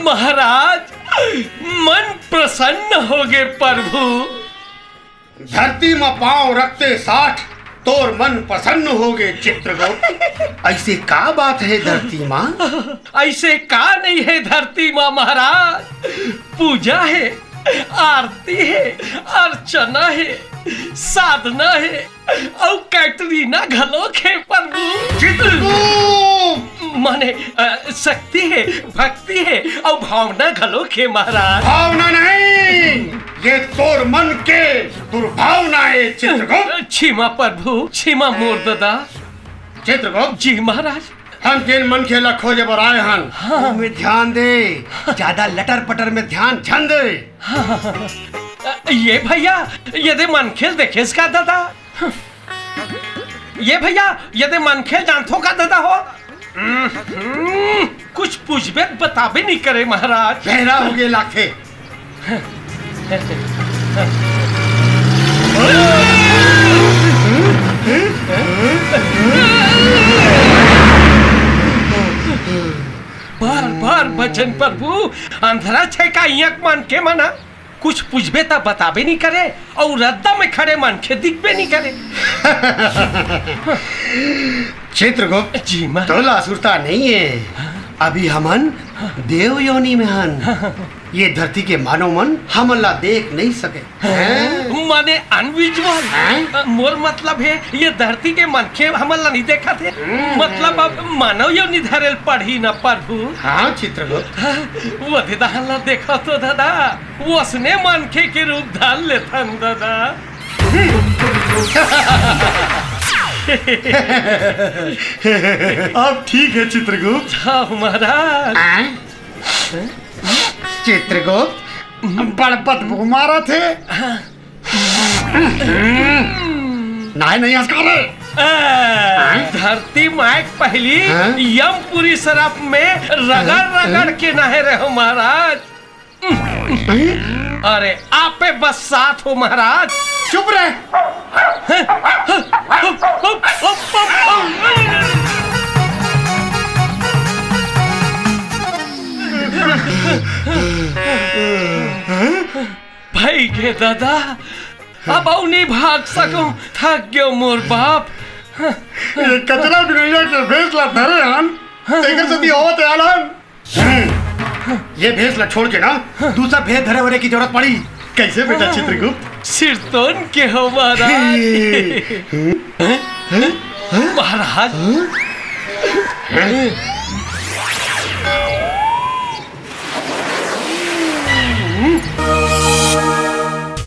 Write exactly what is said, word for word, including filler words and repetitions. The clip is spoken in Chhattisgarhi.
महाराज, मन प्रसन्न होगे प्रभु। धरती म पांव रखते साठ तोर मन प्रसन्न होगे चित्रगुप्त। अइसे का बात हे धरती म? अइसे का नइ हे धरती म महाराज? पूजा हे, आरती हे, अर्चना हे, साधना हे, अउ कैटरीना घलोक हे प्रभु। चित्रगुप्त! माने, अ, शक्ति हे, भक्ति हे, अउ भावना घलोक हे महाराज। भावना नहीं, ये तोर मन के दुर्भावना हे चित्रगुप्त। क्षमा प्रभु, क्षमा मोर ददा। चित्रगुप्त। जी महाराज। हम जेन मनखे ला खोजे बर आए हन, हाँ। ओमे ध्यान दे, जादा लटर पटर में ध्यान झन दे। हाँ। ये भैया, ये दे मनखे ल देखेस का ददा? ये भैया, ये दे मनखे ल जानथो का ददा हो? हम्म, कुछ पूछबे त बताबे नइ करे महाराज। बहरा होगे लागथे। बार बार बचन प्रभु, अंधरा छे का इयक मन के मना? कुछ पूछबे त बताबे नइ करे, अउ रद्दा में खड़े मनखे दिखबे नइ करे। चित्रगुप्त, जी महाराज। तोला सुरता नइ हे। अभी हमन देव योनि में हन। ये धरती के मानव मन हमन ला देख नइ सके। हैं? माने अनविजुअल। हैं? मोर मतलब हे, ये धरती के मनखे हमन ला नइ देखत हे। हम्म। मतलब अब मानव योनि धरे ल पड़ही न प्रभु। हाँ चित्रगुप्त। वो दे ददा ला देखो तो ददा, वोसने मनखे के रूप धर लेथन ददा। अब ठीक हे चित्रगुप्त। हाँ महाराज। आय? चित्रगुप्त, बड़ बदबू मारत हे। हाँ। नहीं, नहीं, हंस कर रे। आ, हाँ? धरती माय के पहिली हाँ? यमपुरी सरफ में रगड़ हाँ? रगड़ के नहाए रहे हो महाराज। अरे, आपे बस साथ हो महाराज। चुप रहे। भई गे ददा, अब अउ नइ भाग सकंव, थक गेंव मोर बाप। ये कचरा बिनइया के भेस ला धरे हन, तेकर सेती होवत हे आलन। ये भेस ला छोड़ के ना, दूसरा भेस धरे वरे के जरूरत पड़ही। कइसे बेटा चित्रगुप्त? सिरतोन के हो महाराज। महाराज।